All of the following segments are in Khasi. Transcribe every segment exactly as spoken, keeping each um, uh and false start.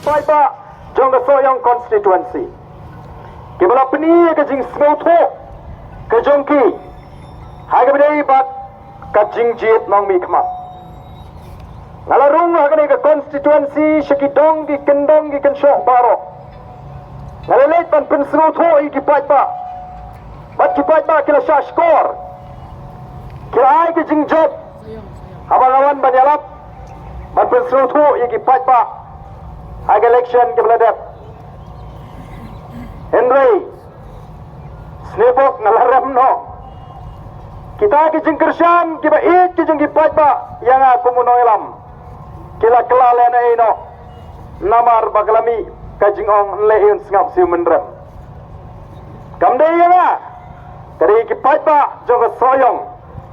paidbah jong ka Sohiong constituency, kiba la pyni ïa ka jingsngewthuh ka jong ki ha kaba ïadei bad ka jingjied nongmihkhmat. Nga la rung ha kane ka constituency sha ki dong ki kyndong ki kynshoh baroh. Nga la leit ban pynsngewthuh ïa ki paidbah, bad ki paidbah ki la shah shkor, ki la ai ka jingjop haba nga wan ban ïalap ban pynsngewthuh ïa ki paidbah ha ka election kaba la dep. Hynrei sniewbok nga la rem noh. Kita ki jingkyrshan kiba ïeit ki jong ki paidbah ïa nga kum u nongïalam, ki la kylla lehnohei noh, namar ba ka la mih ka jingong, ynleh ïa u sngap siew mynrem. Kam dei ïa nga, ka dei ki paidbah jong ka Sohiong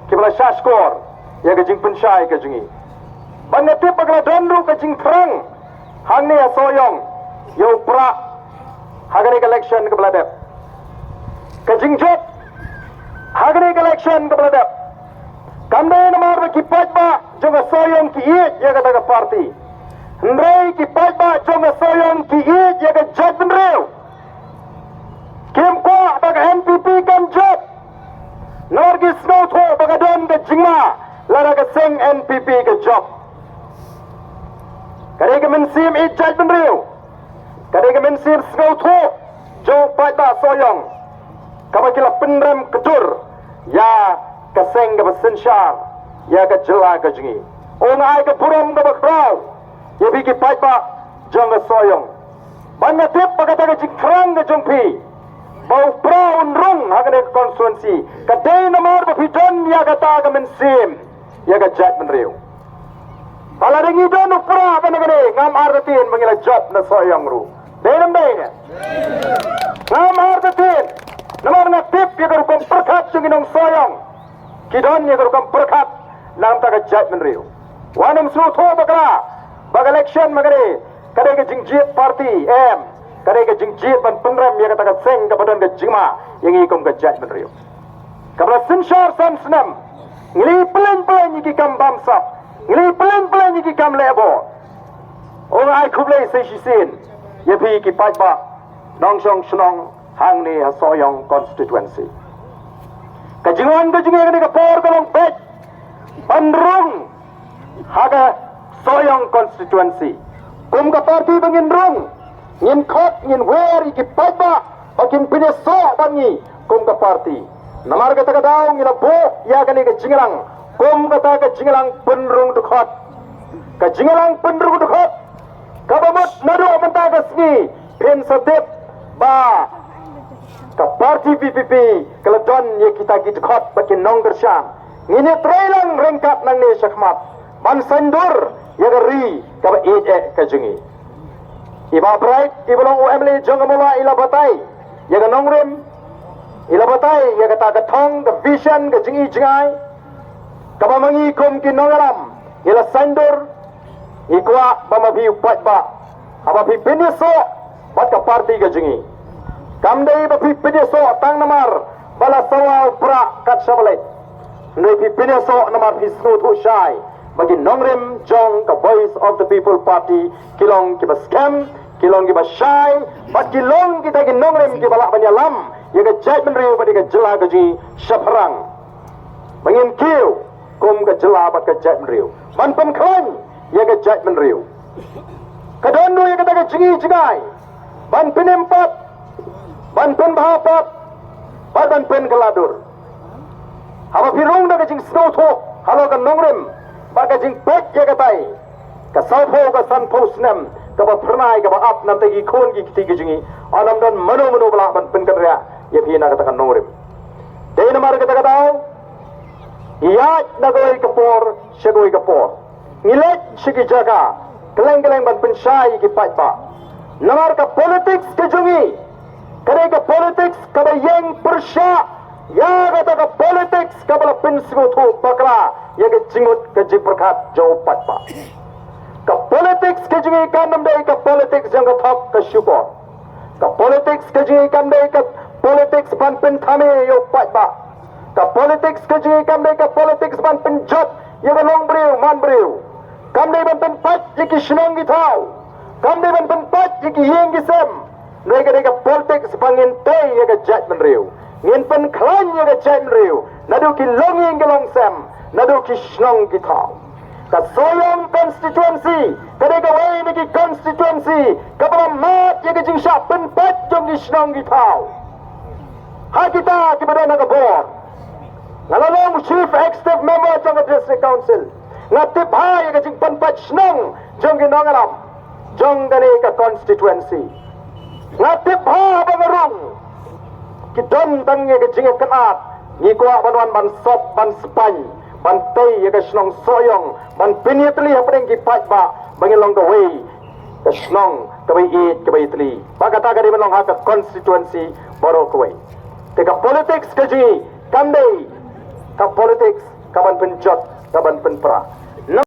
kiba la shah shkor ïa ka jingpynshai ka jong ngi. Bad nga tip ba ka la don ruh ka jingthrang hangne ha Sohiong ïa u Prah ha kane ka election kaba la dep. Ka jingjop ha kane ka election kaba la dep kam dei namar ba ki paidbah jong ka Sohiong ki ïeit ïa kata ka party. Hynrei ki paidbah jong ka Sohiong ki ïeit ïa ka jaitbynriew. Kim kwah ba ka N P P kan jop, namar ki sngewthuh ba ka don ka jingma lada ka seng N P P ka jop. Ka dei ka mynsiem ïeit jaitbynriew, ka dei ka mynsiem sngewthuh jong u paidbah Sohiong, kaba ki la pynrem ktur ïa ka seng kaba synshar ïa ka jylla ka jong ngi. Ong ai ka burom kaba khraw ïa phi ki paidbah jong ka Sohiong. Bad nga tip ba kata ka jingthrang ka jong phi ba u Prah un rung ha kane ka constituency ka dei namar ba phi don ïa kata ka mynsiem ïa ka jaitbynriew. Ba lada ngi don u Prah ban kane, ngam artatien ba ngi la jop na Sohiong ruh. Dei ne ym dei ne? Ngam artatien. Namar nga tip ïa ka rukom pyrkhat jong ki nong Sohiong, ki don ïa ka rukom pyrkhat na ka bynta ka jaitbynriew. Wat nym sngewthuh bakla ba ka election ma ka dei, ka dei ka jingjied party, em, ka dei ka jingjied ban pynrem ïa kata ka seng kaba don ka jingma ïa ngi kum ka jaitbynriew. Kaba la synshar san snem, ngi la ïohi pyllein pyllein ïa ki kam bamsap, ngi la ïohi pyllein pyllein ïa ki kam leh bor. Ong ai khublei sa shisien ïa phi ki paidbah nongshong shnong hangne ha Sohiong constituency. Ka jingwan ka jong ngi ha kane ka por ka long beit ban rung ha ka Sohiong constituency. Kum ka party ba ngin rung, ngin khot, ngin wer ïa ki paidbah ba kin pynïasoh bad ngi kum ka party. Namar kata ka daw ngi la buh ïa kane ka jingïalang kum kata ka jingïalang pynrung dkhot. Ka jingïalang pynrung dkhot kaba mut naduh mynta ka sngi phin sa tip ba ka party V P P ka la don ïa kita ki dkhot bad ki nongkyrshan. Ngin ïatreilang ryngkat nangne shakhmat ban saiñdur ïa ka ri kaba ïeit eh ka jong ngi. I Bah Bright, iba long u M L A jong ka Mawlai, i la batai ïa ka nongrim, i la batai ïa kata ka thong, ka vision, ka jingi jingai kaba ma ngi kum ki nongïalam ngi la saiñdur. Ngi kwah ba ma phi u paidbah, haba phi pynïasoh bad ka party ka jong ngi, kam dei ba phi pynïasoh tang namar ba la sawa u Prah kat shaba leit. Hynrei phi pynïasoh namar phi sngewthuh shai ba ki nongrim jong ka Voice of the People Party ki long kiba skhem, ki long kiba shai, bad ki long kita ki nongrim kiba lah ban ïalam ïa ka jaitbynriew bad ïa ka jylla ka jong ngi shaphrang. Ba ngin kiew kum ka jylla bad ka jaitbynriew ban pynkhlaiñ ïa ka jaitbynriew. Ka don ruh ïa kata ka jingi jingai ban pynim pat, ban pynbha pat, bad ban pynkylla dur. Haba phi rung da ka jingsngewthuh halor ka nongrim bad ka jingpeit ïa katai ka sawphew ka sanphew snem kaba phyrnai kaba ap na bynta ki khun ki kti ki jong ngi, ym don mano mano ba lah ban pynkynriah ïa phi na kata ka nongrim. Dei namar kata ka daw ngi ïaid na kawei ka por sha kawei ka por, ngi leit sha ki jaka kylleng kylleng ban pynshai ïa ki paidbah. Namar ka politics ka jong ngi ka dei ka politics kaba ïeng pyrshah ïa kata ka politics kaba la pynsngewthuh bakla ïa ka jingmut ka jingpyrkhat jong u paidbah. Ka politics ka jong ngi kam dei ka politics jong ka thok ka shukor. Ka politics ka jong ngi kam dei ka politics ban pynthame ïa u paidbah. Ka politics ka jong ngi kam dei ka politics ban pynjot ïa ka longbriew manbriew. Kam dei ban pynpait ïa ki shnong ki thaw. Kam dei ban pynpait ïa ki ïing ki sem. Hynrei ka dei ka politics ba ngin tei ïa ka jaitbynriew. Ngin pynkhlaiñ ïa ka jaitbynriew naduh ki longïing ki longsem, naduh ki shnong ki thaw. Ka Sohiong constituency ka dei kawei na ki constituency kaba la mad ïa ka jingshah pynpait jong ki shnong ki thaw. Ha kita kiba don ha ka bor, nga la long Chief Executive Member jong ka District Council. Nga tip bha ïa ka jingpynpait shnong jong ki nongïalam jong kane ka constituency. Nga tip bha ba nga rung, ki don tang ïa ka jingïakynad. Ngi kwah ban wan ban sop, ban spaiñ, ban tei ïa ka shnong Sohiong, ban pynïatylli hapdeng ki paidbah ba ngin long kawei ka shnong kaba ïeit, kaba ïatylli. Ba kata ka dei ban long ha ka constituency baroh kawei. Te ka politics ka jong ngi kam dei ka politics ka ban pynjot, ka ban pynpra.